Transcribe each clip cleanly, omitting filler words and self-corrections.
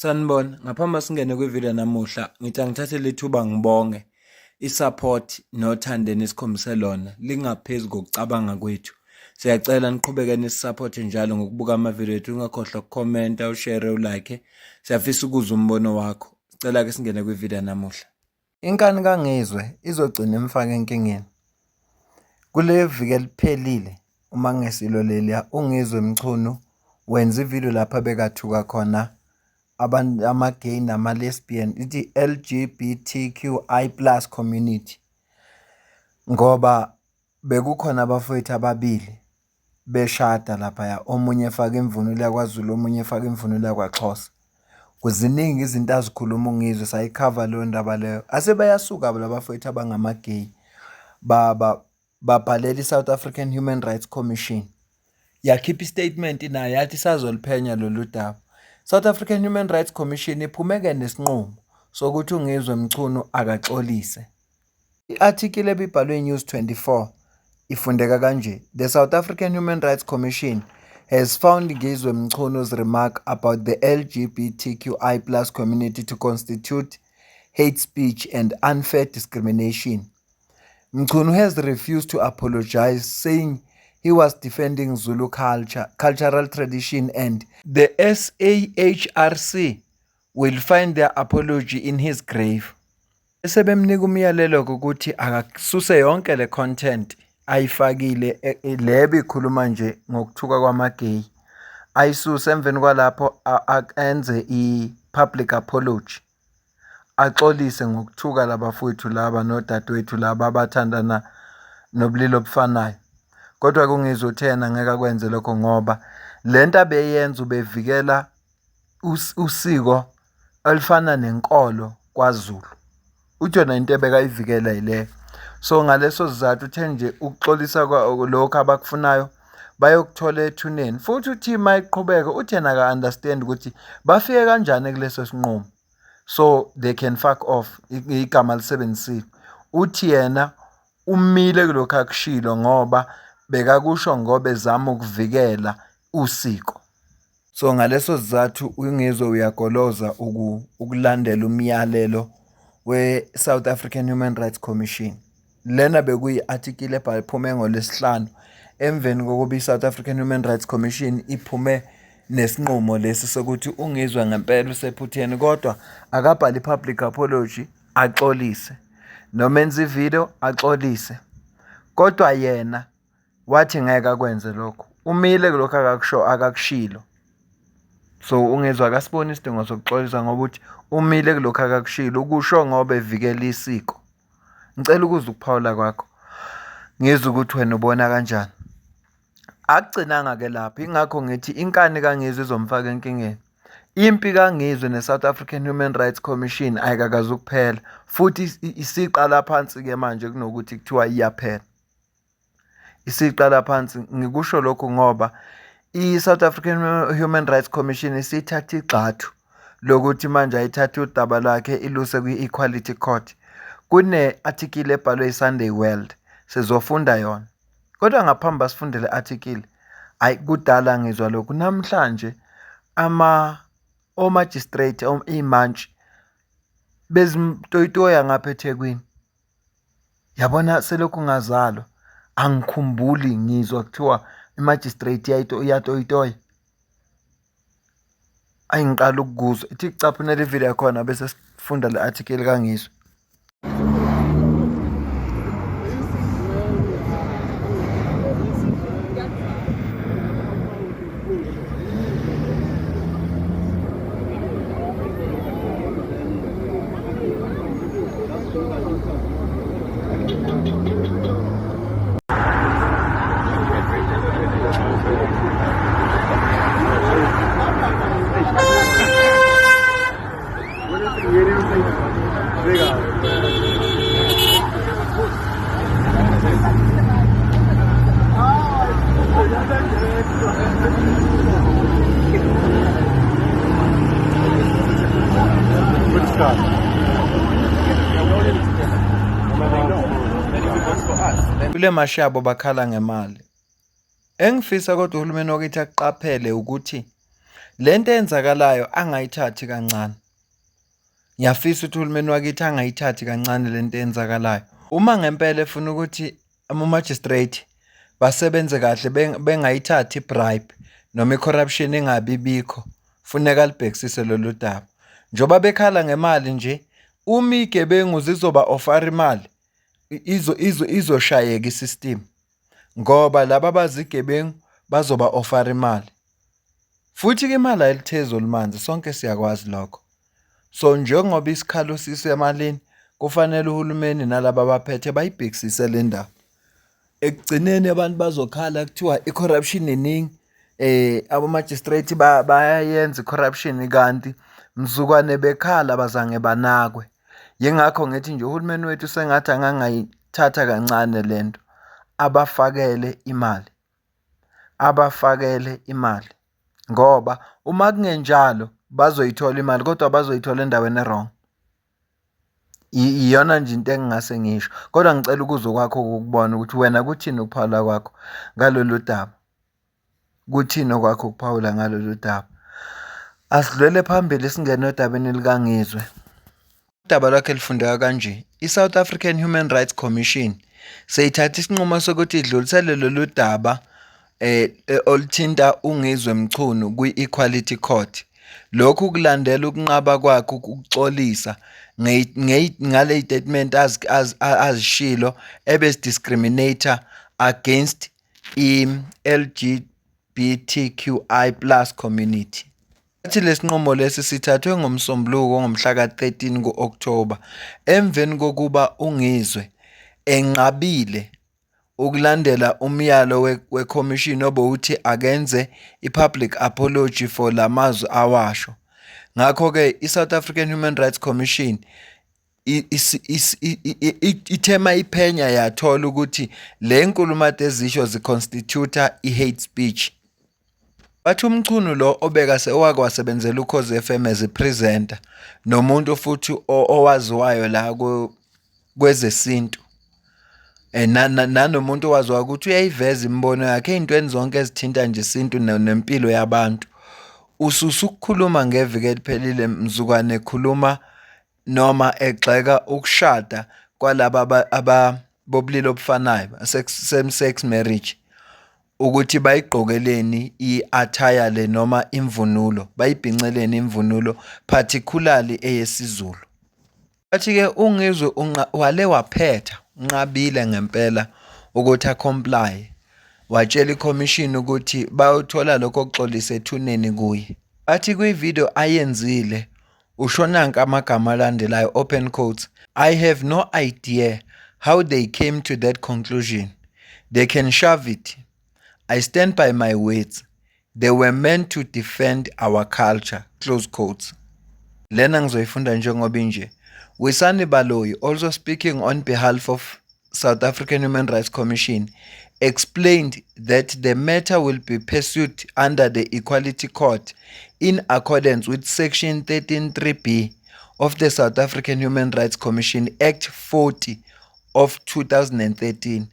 Sanibona, ngaphambi singene kwivideo namuhla, ngithi angithathe lethuba ngibonge i-support nothando enisikhombise lona lingaphezu kokucabanga kwethu. Siyacela niqhubeke nisisupport njalo ngokubuka amavidiyo ethu, ungakhohlwa ukukhomenta, ushare, ulike. Siyafisa ukuzwa umbono wakho. Sicela ke singene kwivideo namuhla. Inkani kaNgizwe izogcina imfake enkingeni. Kule viki eliphelile uma kungesilo leliya uNgizwe Mchunu wenza ividiyo lapho abekathuka khona abantu ama-gay nama-lesbian ithi L_G_B_T_Q_I plus community ngoba bekukhona abafowethu ababili beshada laphaya, omunye efake imvunulo yakwaZulu, omunye efake imvunulo yakwaXhosa. Ziningi izinto azikhuluma uNgizwe, sayikhava leyo ndaba leyo. Ase bayasuka la bafowethu abangama-gay, babhalela i-South African Human Rights Commission. Yakhipha i-statement nayo yathi isazoluphenya lolu daba. South African Human Rights Commission iphume-ke nesinqumo sokuthi uNgizwe Mchunu akaxolise. I-athikili ebibhalwe i-News 24 ifundeka kanje, The South African Human Rights Commission has found Ngizwe Mchunu's remark about the LGBTQI plus community to constitute hate speech and unfair discrimination. Mchunu has refused to apologize, saying he was defending Zulu culture, cultural tradition and the SAHRC will find their apology in his grave. Sebemnika umyalelo ukuthi akasuse yonke le content ayifakile le ebikhuluma nje ngokuthuka kwama-gay, ayisuse emveni kwalapho enze i-public apology, axolise ngokuthuka labafowethu laba nodadewethu laba abathandana nobulili obufanayo. Kodwa-ke uNgizwe uthe yena ngeke akwenze lokho ngoba le nto abeyenza ubevikela usiko olufana nenkolo kwaZulu. Uthi yona into ebekayivikela yileyo. So ngaleso sizathu uthe nje ukuxolisa lokhu abakufunayo bayokuthola ethuneni. Futhi uthi uma eqhubeka uthi yena aka-understand ukuthi bafike kanjani kuleso sinqumo. So they can fuck off, igama alisebenzisile. Uthi yena umile kulokhu akushilo ngoba bekakusho ngoba ezama ukuvikela usiko. So ngaleso sizathu uNgizwe uyagoloza ukulandela umyalelo we-South African Human Rights Commission. Lena bekuyi-article ephume ngoLwesihlanu emveni kokuba i-South African Human Rights Commission iphume nesinqumo lesi sokuthi uNgizwe ngempela usephutheni kodwa akabhale i-public apology axolise noma enze ividiyo axolise kodwa yena Wathi ngeke akwenze lokho. Umile kulokho akakusho akakushilo. So uNgizwe akasiboni isidingo sokuxolisa ngoba uthi umile kulokhu akakushilo, ukusho ngoba evikela isiko. Ngicela ukuzwa ukuphawula kwakho. Ngizwe ukuthi wena ubona kanjani. Akugcinanga-ke lapho, ingakho ngithi inkani kaNgizwe izomfaka enkingeni. Impi kaNgizwe ne-South African Human Rights Commission ayikakaze ukuphela futhi isiqala phansi-ke manje kunokuthi kuthiwa iyaphela. Isiqala phansi. Ngikusho lokhu ngoba i-South African Human Rights Commission isithathe igxathu lokuthi manje ayithathe udaba lwakhe iluse kwi-Equality Court. Kune-article ebhalwe i-Sunday World, sizofunda yona. Kodwa ngaphambi basifunde le article, hhayi kudala ngizwa lokhu. Namhlanje o-magistrate, iy'mantshi bezitoyitoya ngapha eThekwini. Yabona selokhu ngazalwa angikhumbuli ngizwa kuthiwa i-magistrate iyatoyitoya. Ayi ngiqala ukukuzwa. Ithi kucaphunela ividiyo yakhona bese sifunda le article kaNgizwe. Kule mashi yabo bakhala ngemali. Engifisa kodwa uhulumeni wakithi akuqaphele ukuthi Le nto eyenzakalayo angayithathi kancane. Ngiyafisa ukuthi uhulumeni wakithi angayithathi kancane le nto eyenzakalayo. Uma ngempela efuna ukuthi ama-magistrate basebenze kahle bengayithathi i-bribe noma i-corruption ingabi bikho, funeka alibhekisise lolu daba. Njengoba bekhala ngemali nje, uma iy'gebengu zizoba-ofara imali izoshayeka i-system ngoba laba abazigebengu bazoba-ofara imali. Futhi-ke imali ayilithezi olumanzi, sonke siyakwazi lokho. So njengoba isikhalo sisemalini, kufanele uhulumeni nalaba abaphethe bayibhekisise le ndaba. Ekugcineni abantu bazokhala kuthiwa i-corruption iningi, abo-magistrate bayayenza i-corruption kanti mzukwane bekhala abazange banakwe. Yingakho ngithi nje uhulumeni wethu sengathi angangayithatha kancane le nto, abafakele imali, abafakele imali ngoba uma kungenjalo bazoyithola imali kodwa bazoyithola endaweni e-wrong. Iyona nje into engingase ngiyisho, kodwa ngicela ukuzwa okwakho ukubona ukuthi wena kuthini ukuphawula kwakho ngalolu daba. Kuthini okwakho ukuphawula ngalolu daba? Asidlulele phambili singene odabeni likaNgizwe. Udaba lwakhe lufundeka kanje, I-South African Human Rights Commission seyithathe isinqumo sokuthi idlulisele lolu daba oluthinta uNgizwe Mchunu kwi-Equality Court. Lokhu kulandela ukunqaba kwakhe ukuxolisa ngale y'tatimende azishilo ebezi-discriminate-a against i-L_G_B_T_Q_I plus community. Athi lesinqumo lesi sithathwe ngoMsombuluko ngomhla ka-13 ku-Okthoba emveni kokuba uNgizwe enqabile ukulandela umyalo wekhomishini obowuthi akenze i-public apology for la mazwi awasho. Ngakho-ke i-South African Human Rights Commission ithe mayiphenya yathola ukuthi le nkulumo ade ezisho zi-constitute i-hate speech. Bathi uMchunu lo obekase owake wasebenzela Ukhozi F_M as i-presenter nomuntu futhi owaziwayo la kwezesintu nanomuntu owaziwayo ukuthi uyayiveza imibono yakhe ey'ntweni zonke ezithinta nje isintu nempilo yabantu. Ususa ukukhuluma ngeviki eliphelile mzukwane ekhuluma noma egxeka ukushada kwalaba bobulili obufanayo, same sex marriage, ukuthi bayigqokeleni i-attire le noma imvunulo, bayibhinceleni imvunulo, particularly eyesiZulu. Bathi-ke uNgizwe wale waphetha, unqabile ngempela ukuthi a-comply-e, watshela ikhomishini ukuthi bayothola lokho okuxolisa ethuneni kuye. Bathi kwi-video ayenzile usho nanka amagama alandelayo, open quotes, I have no idea how they came to that conclusion. They can shove it. I stand by my words. They were meant to defend our culture, close quotes. Lena ngizoyifunda njengoba inje. Wisani Baloyi, also speaking on behalf of South African Human Rights Commission, explained that the matter will be pursued under the Equality Court in accordance with Section 13(3)(b of the South African Human Rights Commission Act 40 of 2013,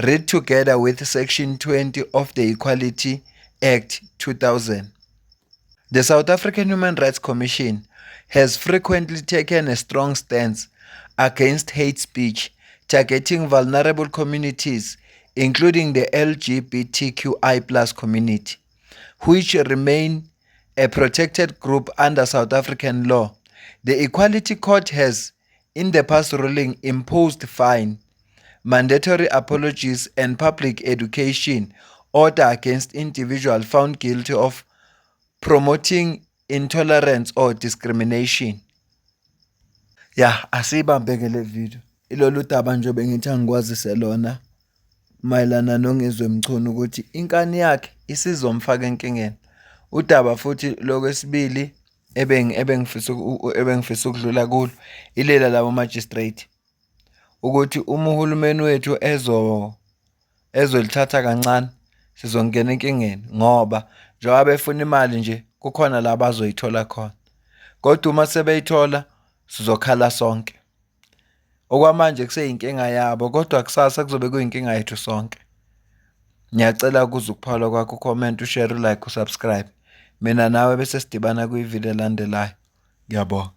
read together with Section 20 of the Equality Act 2000. The South African Human Rights Commission has frequently taken a strong stance against hate speech targeting vulnerable communities, including the L_G_B_T_Q_I plus community, which remain a protected group under South African law. The Equality Court has, in the past ruling, imposed fine, mandatory apologies and public education order against individuals found guilty of promoting intolerance or discrimination. Ya, asiyibambe-ke le video. Ilolu daba nje bengithi angikwazise lona mayelana noNgizwe Mchunu ukuthi inkani yakhe isizomfaka enkingeni. Udaba futhi lokwesibili ebengifisa ebengifisa ukudlula kulo ilela labo magistrate ukuthi uma uhulumeni wethu ezolithatha kancane sizongena enkingeni ngoba njengoba befuna imali nje kukhona la abazoyithola khona, kodwa uma sebeyithola sizokhala sonke. Okwamanje kuseyinkinga yabo kodwa kusasa kuzobe kuyinkinga yethu sonke. Ngiyacela ukuzwa ukuphawula kwakho, u-comment, u-share, u-like, u-subscribe. Mina nawe bese sidibana kwividiyo elandelayo. Ngiyabonga.